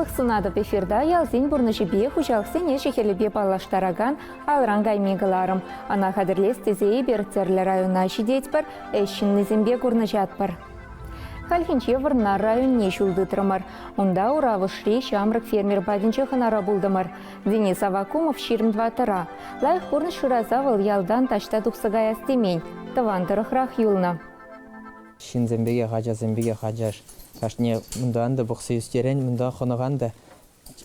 Сывлӑх сунатӑп эфирта ялсен пурнӑҫӗпе, хуҫалӑхсен ӗҫӗ-хӗлӗпе паллаштаракан Алран кайми кӑларӑм. Ӑна хатӗрлес тесе эпир тӗрлӗ района ҫитетпӗр, ӗҫ ҫыннисемпе курнӑҫатпӑр. Хальхинче Вӑрнар районне ҫул тытрӑмӑр. Унта Уравӑшри ҫамрӑк фермер патӗнче хӑнара пултӑмӑр. Денис Авакумов 24-ра. Лайӑх пурнӑҫ шыраса вӑл ялтан таҫта тухса каяс темен, тӑван тӑрӑхрах юлнӑ. Ҫынсем пекех, ачасем пекех ачаш. Кашнине унтан та пӑхса ӳстерен, унтан хӑнӑхан та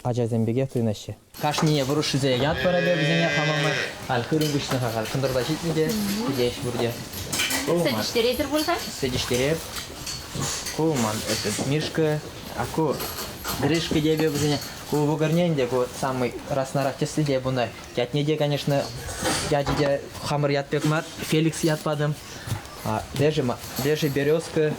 ачасем пекех туйӑнаҫҫӗ. Кашнине вырӑсшисене ят парапе вӗсене хамама. Халь хырӑм выҫнӑ-ха, халь кӑнтӑрла ҫитнӗ те, кӗтеҫ пурте. Сӗт ӗҫтеретӗр пуль-ха? Сӗт ӗҫтереп. Ку ман этот Мишка, а ку Гришка тепе вӗсене. Ку вӑкӑрне ӗнтӗ, ку самый раснарах тӗслӗ те бунта. Ятне те, конечно, ячӗ те хамӑр ят пек мар, Феликс ят патӑм. Лешӗ березка.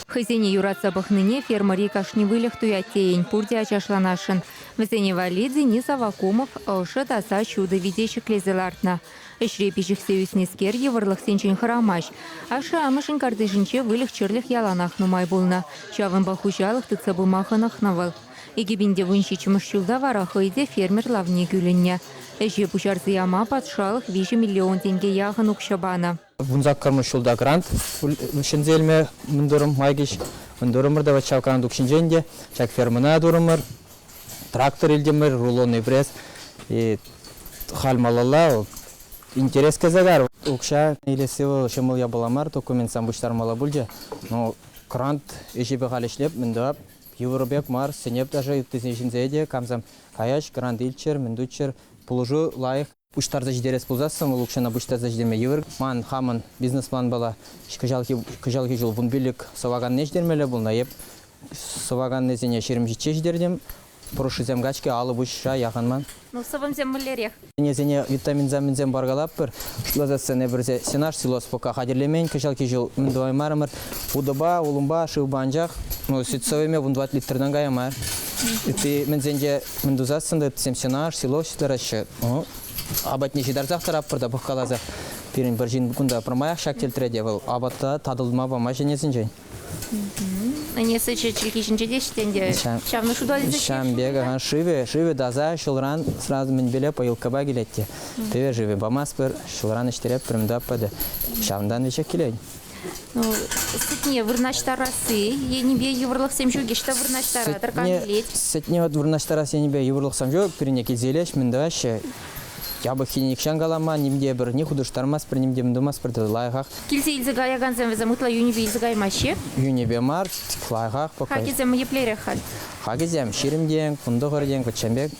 Хӑйсене юратса пӑхнине фермӑри кашни выльӑх туять тейӗн, пурте ачашланасшӑн. Вӗсене валли Денис Авакумов ӑшӑ, таса, ҫутӑ вите ҫӗклесе лартнӑ. Ӗҫре пиҫӗхсе ӳснӗскер йывӑрлӑхсенчен хӑрамасть. Ашшӗ-амӑшӗн картишӗнче выльӑх-чӗрлӗх яланах нумай пулнӑ. Ҫавӑнпа хуҫалӑх тытса пыма хӑнӑхнӑ вӑл. 2017 ҫулта вара хӑй те фермер лавне кӳлӗннӗ. Ӗҫе пуҫарса яма патшалӑх 3 миллион тенке яхӑн укҫа панӑ. 18-мӗш ҫулта грант ҫӗнсе илме мӗн май килчӗ. Мӗн турӑмӑр та ҫав грант укҫинчен те ҫак фермӑна турӑмӑр, трактор илтӗмӗр, рулонный пресс. И халь малалла интерес кӗрсе кайрӗ. Укҫа илесси вӑл ҫӑмӑл япала мар, документсем пуҫтармалла пулчӗ. Но грант ӗҫӗпе халь ӗҫлеп, мӗн тӑвап, йывӑр пек мар, сӗнеп даже ыттисен ҫынсене те, камсем каяҫ, грант илччӗр, мӗн туччӑр, пулӑшу лайӑх. Пуҫтарса ҫитерес пулсассӑн вӑл укҫана пуҫтарса ҫитерме йывӑр. Ман хамӑн бизнес-планпала кӑҫалхи ҫул 15 сӑваканне ҫитермелле пулнӑ. Эп сӑваканнисене 27 ҫитертӗм. Пурӑшшисем качки алӑ пуҫра яхӑнман. Ну, сӑвӑмсем мӗнлерех? Ӗнесене витаминсем паркалатпӑр. Шутласассӑн эпир сенаж силос пока хатӗрлемен. Кӑҫалхи ҫул мӗн тӑваймарӑмӑр. Утӑпа, улӑмпа, шывпа анчах. Ну, сӗт сӑвӑмӗ 14 литртан кая мар. Ытти мӗнсенче мӗн тусассӑн та ыттисем сенаж, силос ҫитараҫҫӗ. Ну, апатне ҫитарсах тӑратпӑр та пӑхкаласа. Пирӗн пӗр ҫын кунта пӗрмаях ҫак тӗлтре те вӑл апата татӑлма памасть ӗнесенчен. Ӗне сӗчӗ чӗлхи ҫинче те ҫитен те ҫавна шута илсе Ҫавӑн пек шывӗ, шывӗ таса, ҫулран сразу мӗнпеле поилкӑпа килет те. Пӗве шывӗ памастпӑр, ҫулран ӗҫтеретпӗр, мӗн те. Ҫавӑнтан веҫех килет. Ну, сӗтне вырнаҫтарасси енӗпе йывӑрлӑхсем ҫук ӑҫта вырнаҫтаратӑр, кам илет? Сӗтне вот вырнаҫтарас енӗпе йывӑрлӑхсем ҫук, пирӗнне килсе илеҫ, мӗн тӑваҫҫӗ. Япӑххине нихҫан калама, ним те пӗр, ни хутӑштармастпӑр, ним те тумастпӑр, лайӑхах. Килсе илсе каякансем вӗсем ытла йӳнӗпе илсе каймаҫҫӗ? Йӳнӗпе мар, лайӑхах пока. Хакӗсем еплерех халь? Хакӗсем 20 тенк, 19 тенк, вӑтчен пек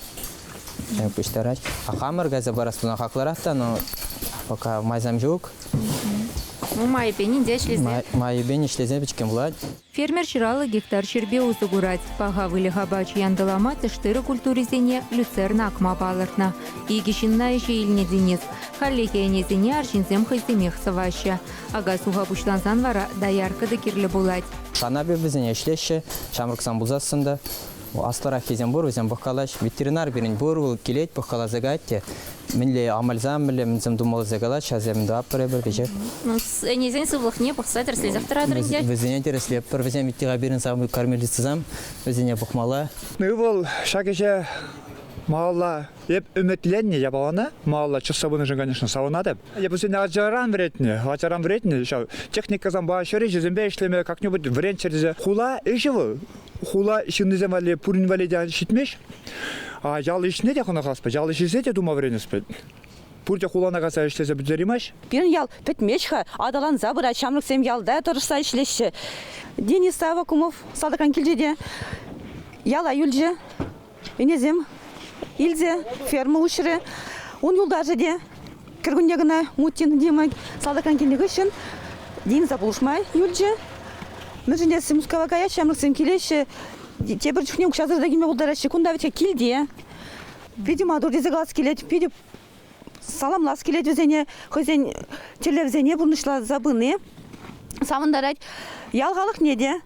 пуҫтарать. А хамӑр кайса парас пулсан хаклӑрах та, но пока майсем ҫук. Ну, майӗпен ӗнтӗ ӗҫлесе. Майӗпен ӗҫлесе пӗчкен пулать. Фермер ҫыраллӑ гектар ҫӗрпе усӑ курать. Паха выльӑх апачӗ янтӑлама тӗш-тырӑ культурисене люцерна акма палӑртнӑ. Икӗ ҫынна ӗҫе илнӗ Денис. Хальлӗхе ӗнесене арҫынсем хӑйсемех сӑваҫҫӗ. Ака-суха пуҫлансан вара доярка та кирлӗ пулать. Шанапӗ вӗсене ӗҫлеҫҫӗ, ҫамрӑксем пулсассӑн та. Аслӑраххисем пур, вӗсем пӑхкалаҫ. Ветеринар пирӗн пур, вӑл килет, пӑхкаласа каять те. Мӗнле амальсам, мӗнле мӗнсем тумалла калать, ҫавсем тӑватпӑр эпир кӗҫех. Ну, ӗнесен сывлӑхне пӑхса тӗрӗслесех тӑратӑр ӗнтӗ. Вӗсене тӗрӗслетпӗр. Вӗсем итти-ха пирӗн самый кормилицӑсем, вӗсене пӑхмалла. Ывӑл ҫак ӗҫе малалла эп ӗмӗтленнӗ япалана малалла чӑтса пынӑшӑн, конечно, савӑнатӑп. Эп вӗсене ачаран вӗрентнӗ, ачаран вӗрентнӗ ҫав техникӑсемпе, ҫӗр ӗҫӗсемпе ӗҫлеме как-нибудь вӗренччӗр тесе. Хула ӗҫӗ вӑл, хула ҫыннисем валли пурин валли те ҫитмест. А ял ӗҫне те хӑнӑхаспӑ, ял ӗҫӗсене те тума вӗренеспӗ. Пурте хулана кайса ӗҫлесе пӗтереймӗҫ. Пирӗн ял пӗтмест-ха, аталанса пырать, ҫамрӑксем ялта тӑрӑшса ӗҫлеҫҫӗ. Денис Аввакумов салтакран килчӗ те яла юлчӗ. Ӗнесем илсе ферма уҫрӗ. Ун юлташӗ те кӗркунне кӑна Мутин Дима салтакран килнӗ хыҫҫӑн Дениса пулӑшма юлчӗ. Мӗншӗн тесен Мускава каяҫҫӗ, ҫамрӑксем килеҫҫӗ. Тепӗр чухне укҫасӑр та килме пултараҫҫӗ. Кунта вӗт-ха килте. Питӗ маттур тесе калас килет. Питӗ саламлас килет вӗсене. Хӑйсен тӗллевсене пурнӑҫласа пыни савӑнтарать. Ял халӑхне те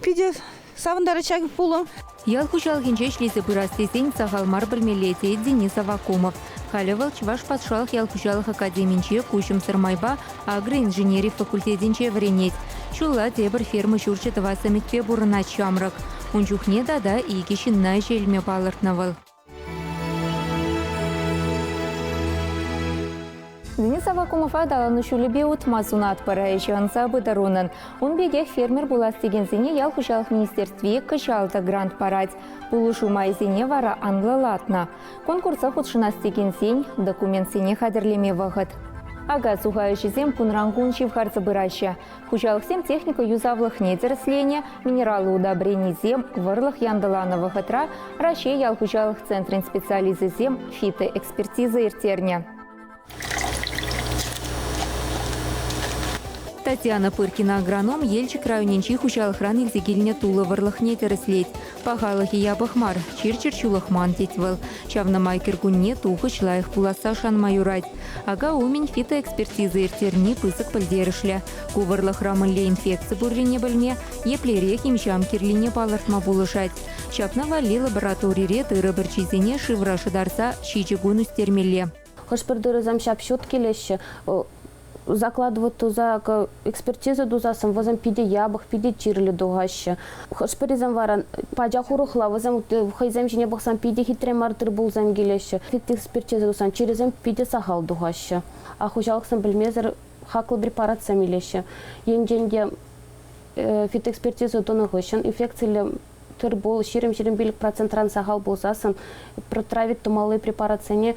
питӗ савӑнтарать ҫак пулӑм. Ял хуҫалӑхӗнче ӗҫлесе пырас тесен сахал мар пӗлмелле, тет Денис Аввакумов. Халӗ вӑл Чӑваш патшалӑх ял хуҫалӑх академинче куҫӑмсӑр майпа агроинженери факультетӗнче вӗренет. Ҫулла тепӗр ферма ҫурчӗ тӑвас ӗмӗтпе пурӑнать ҫамрӑк. Ун чухне тата икӗ ҫынна ӗҫе илме палӑртнӑ вӑл. Денис Аввакумова аталану ҫулӗпе утма сунатпӑр. Ӗҫӗ ӑнса пытӑр унӑн. Ун пекех фермер пулас текенсене ял хуҫалӑх министерстви кӑҫал та грант парать. Пулӑшу майӗсене вара анлӑлатнӑ. Конкурса хутшӑнас текенсен документсене хатӗрлеме вӑхӑт. Ака-суха ӗҫӗсем кунран-кун ҫывхарса пыраҫҫӗ. Хуҫалӑхсем техника юсавлӑхне тӗрӗсленӗ, минераллӑ удобренисем, вӑрлӑх янтӑланӑ вӑхӑтра Раҫҫей ял хуҫалӑх центрӗн специалисчӗсем фитоэкспертиза ирттернӗ. Татьяна Пыркина агроном Елчӗк районӗнчи хуҫалӑхран илсе килнӗ тулӑ вӑрлӑхне тӗрӗслет. Пахалӑхӗ япӑх мар, чир-чӗр ҫулӑхман, тет вӑл. Ҫавна май кӗркунне тухӑҫ лайӑх пуласса шанма юрать. Ака умӗн фитоэкспертиза ирттерни пысӑк пӗлтерӗшлӗ. Ку вӑрлӑхра мӗнле инфекци пуррине пӗлме, еплерех им-ҫам кирлине палӑртма пулӑшать. Ҫакна валли лабораторире тырӑ пӗрчисене шывра шӑтарса ҫичӗ кун ӳстермелле. Хӑш-пӗр тырӑсем ҫап-ҫут килеҫҫӗ. Закладывать туса экспертиза тусассӑн вӗсем питӗ япӑх, питӗ чирлӗ тухаҫҫӗ. Хӑш-пӗрисем вара пачах урӑхла, вӗсем хӑйсем ҫине пӑхсан питӗ хитре мар тыр-пулсем килеҫҫӗ. Экспертиза тусан чирӗсем питӗ сахал тухаҫҫӗ. А хуҫалӑхсем пӗлмесӗр хаклӑ препаратсем илеҫҫӗ. Енчен те фитэкспертиза тунӑ хыҫҫӑн инфекциллӗ тыр-пул 20-25 процентран сахал пулсассӑн протравить тумалли препаратсене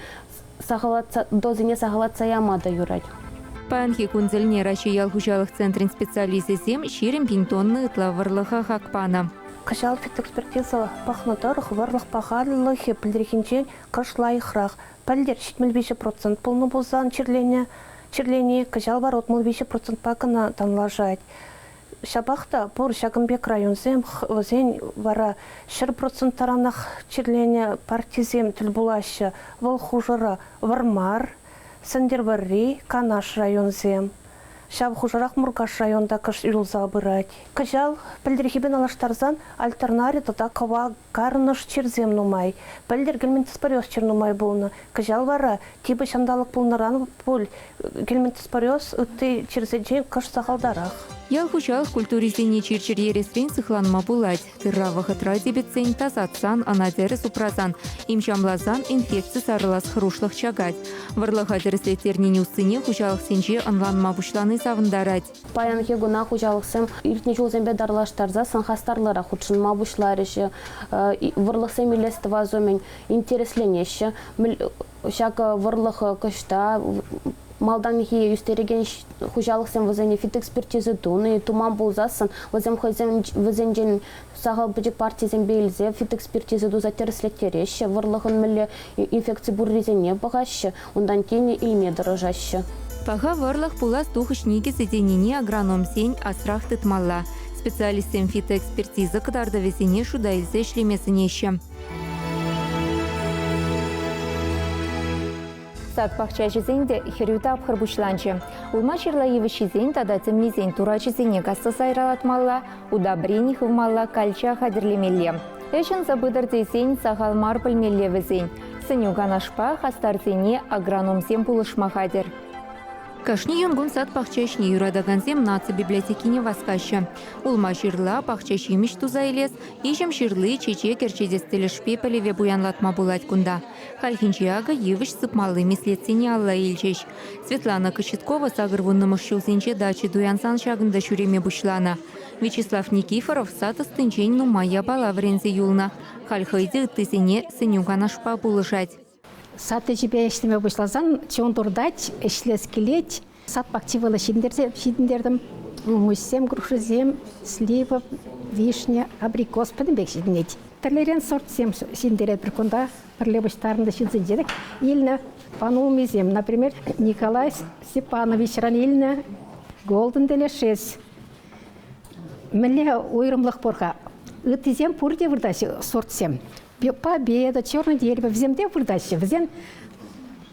сахалатса, дозине сахалатса яма та юрать. Паянхи кун тӗлне Раҫҫей ял хуҫалӑх центрӗн специалисчӗсем 20 пин тонна ытла вӑрлӑха хак панӑ. Кӑҫал фитэкспертиза пӑхнӑ тӑрӑх вӑрлӑх пахалӑхӗ пӗлтӗрхинчен кӑшт лайӑхрах. Пӗлтӗр 73 процент пулнӑ пулсан чирленӗ, чирлени кӑҫал вара 63 процентпа кӑна танлашать. Ҫапах та пур ҫакӑн пек районсем, вӗсен вара 100% таранах чирленӗ партисем тӗл пулаҫҫӗ. Вӑл хушӑра Вӑрмар, Сӗнтӗрвӑрри, Канаш районсем. Ҫав хушӑрах Муркаш районта кӑшт юлса пырать. Кӑҫал пӗлтӗрхипе налаштарсан альтернари тата кӑвак Карнӑш чирсем нумай. Пӗлтӗр гельминтоспориоз чир нумай пулнӑ. Кӑҫал вара типӗ ҫанталӑк пулнӑран пуль гельминтоспориоз ытти чирсенчен кӑшт сахалтарах. Ял хуҫалӑх культурисене чир-чӗр ересрен сыхланма пулать. Тырра вӑхӑтра типӗтсен, тасатсан, ӑна тӗрӗс упрасан, имҫамласан инфекци сарӑлас хӑрушлӑх чакать. Вӑрлӑха тӗрӗслеттернин уссине хуҫалӑхсенче ӑнланма пуҫлани савӑнтарать. Паянхи куна хуҫалӑхсем иртнӗ ҫулсемпе тарлаштарса хастарлӑрах хутшӑнма пуҫларӗҫ. Вӑрлӑхсем илес тӑвас умӗн интересленеҫҫӗ. Ҫак вӑрлӑх кӑҫта малтанхи ӳстерекен хуҫалӑхсем вӗсене фитэкспертиза тунӑ, туман пулсассӑн вӗсем хӑйсем вӗсенчен сахал пӗчӗк партисемпе илсе фитэкспертиза туса тӗрӗслеттереҫҫӗ, вӑрлӑхӑн мӗнле инфекци пуррисене пӑхаҫҫӗ, унтан тин илме тӑрӑшаҫҫӗ. Паха вӑрлӑх пулас тухӑҫ никӗсӗ тенине агрономсен асрах тытмалла. Специалистсем фитоэкспертиза кӑтартӑвӗсене шута илсе ӗҫлеме сӗнеҫҫӗ. Сад пахчаҫӑсен те хӗрӳ тапхӑр пуҫланчӗ. Улма-ҫырла йывӑҫҫисен тата тӗммисен турачӗсене касса сайралатмалла, удобрени хывмалла, калча хатӗрлемелле. Ӗҫ ӑнса пытӑр тесен сахал мар пӗлмелле вӗсен. Сӗнӳ-канашпа хастарсене агрономсем пулӑшма хатӗр. Кашни юнкун сад пахча ӗҫне юратакансем наци библиотекине васкаҫҫӗ. Улма-ҫырла, пахча ҫимӗҫ туса илес, иҫӗм ҫырли, чечек ӗрчетес тӗлӗшпе пӗлӗве пуянлатма пулать кунта. Хальхинче акӑ йывӑҫ сыпмалли меслетсене алла илчӗҫ. Светлана Кочеткова 80-мӗш ҫулсенче дача туянсан ҫакӑнта ҫӳреме пуҫланӑ. Вячеслав Никифоров сад ӑстинчен нумай япала вӗренсе юлнӑ. Халь хӑй те ыттисене сӗнӳ-канашпа пулӑшать. Сад ӗҫӗпе ӗҫлеме пуҫласан чун туртать, ӗҫлес килет. Сад пахчи вӑл ҫитӗнтертӗм. Улмуҫсем, грушӑсем, слива, вишня, абрикос пӗтӗмпех ҫитӗнет. Тӗрлӗрен сортсем ҫитӗнтеретпӗр кунта. Пӗрле пуҫтарӑннӑ ҫынсенчен илнӗ панулмисем. Например, Николай Степановичран илнӗ Голден Делешес. Мӗнле уйрӑмлӑх пур-ха? Ыттисем пурте выртаҫҫӗ сортсем. Победа, черное дерево, вӗсем те выртаҫҫӗ. Вӗсен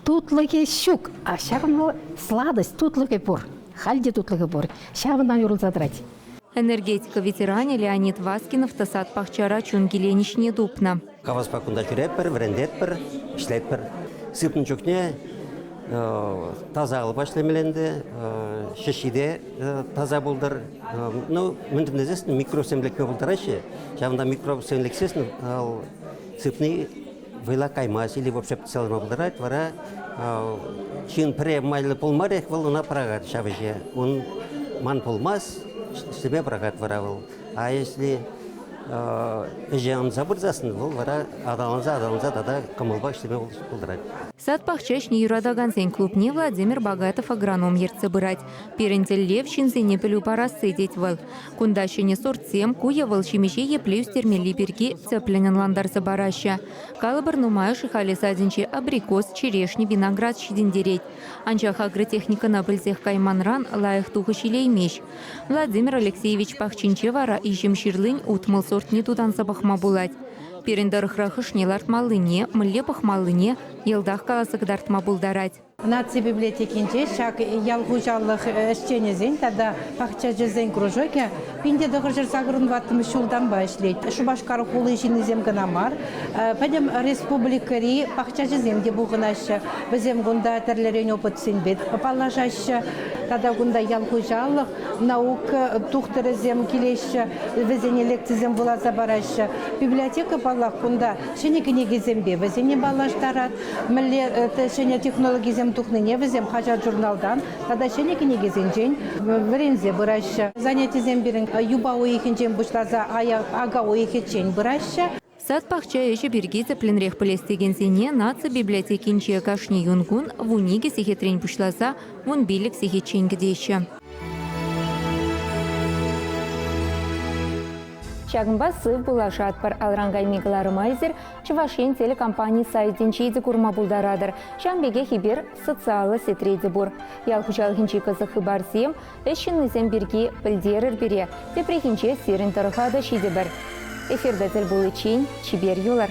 тутлӑхӗ ҫук. А ҫакӑн вӑл сладость, тутлӑхӗ пур. Халь те тутлӑхӗ пур. Ҫавӑнтан юрӑлса тӑрать. Энергетика ветеранӗ Леонид Васкинов та сад-пахчара чун киленӗҫне тупнӑ. Хаваспа кунта ҫӳретпӗр, вӗрентетпӗр, ӗҫлетпӗр. Сыпнӑ чухне таса алӑпа ӗҫлемелле ӗнтӗ, ҫӗҫҫи те таса пултӑр. Ну, мӗн тесессӗн микробсем лекме пултараҫҫӗ. Ҫавӑнта микробсем лексессӗн сыпни вӑйла каймасть или вообще пӗтсе пултарать. Вара ҫын пӗрре майлӑ пулмарех, вӑл ӑна пӑрахать ҫав ӗҫе. Ун ман пулмасть, ӗҫлеме пӑрахать вара вӑл. А если ӗҫе ӑнса пырсассӑн, вӑл вара аталанса-аталанса тата кӑмӑлпа ӗҫлеме пултарать. Сад-пахча ӗҫне юратакансен клубне Владимир Богатов агроном ертсе пырать. Пирӗн тӗллев ҫынсене пӗлӳ парасси, тет вӑл. Кунта ҫӗнӗ сортсем, ку е вӑл ҫимӗҫе епле ӳстермелли пирки тӗплӗн ӑнлантарса параҫҫӗ. Калӑпӑр, нумайӑшӗ халӗ садӗнче абрикос, черешня, виноград ҫитӗнтерет. Анчах агротехникӑна пӗлсех кайманран лайӑх тухӑҫ илеймест. Владимир Алексеевич пахчинче вара иҫӗм ҫырлин 60 сортне тутанса пӑхма пулать. Пирӗн тӑрӑхра хӑшне лартмаллине, мӗнле пӑхмаллине йӑлтах каласа кӑтартма пултарать. Наци библиотекинче ҫак ял хуҫалӑх ӗҫченӗсен тата пахчаҫӑсен кружокӗ 1984 ҫултанпа ӗҫлет. Шупашкар хули ҫыннисем кӑна мар, пӗтӗм республикӑри пахчаҫӑсем те пухӑнаҫҫӗ. Вӗсем кунта тӗрлӗрен опытсемпе паллашаҫҫӗ. Тата кунта ял хуҫалӑх, наука тухтӑрӗсем килеҫҫӗ, вӗсене лекцисем вуласа параҫҫӗ. Библиотека, паллах, кунта ҫӗнӗ кӗнекесемпе вӗсене паллаштарать. Мӗнле ҫӗнӗ технологисем тухнине вӗсем хаҫат-журналтан тата ҫӗнӗ кӗнекесенчен вӗренсе пыраҫҫӗ. Занятисем пирӗн юпа уйӑхӗнчен пуҫласа ака уйӑхӗччен пыраҫҫӗ. Сад-пахча ӗҫӗ пирки тӗплӗнрех пӗлес текенсене наци библиотекинче кашни юнкун 12 сехетрен пуҫласа 15 сехетчен кӗтеҫҫӗ. Ҫакӑнпа сыв пулашатпӑр. Алран кайми кӑларӑма эсир Чӑваш Ен телекомпани сайтӗнче те курма пултаратӑр. Ҫавӑн пекех эпир социаллӑ сетьре те пур. Ял хуҫалӑхӗнчи кӑсӑк хыпарсем, ӗҫ ҫыннисем пирки пӗлтерӗр пире. Тепрехинче сирӗн тӑрӑха та ҫитӗпӗр. Эфирта тӗл пуличчен чипер юлӑр.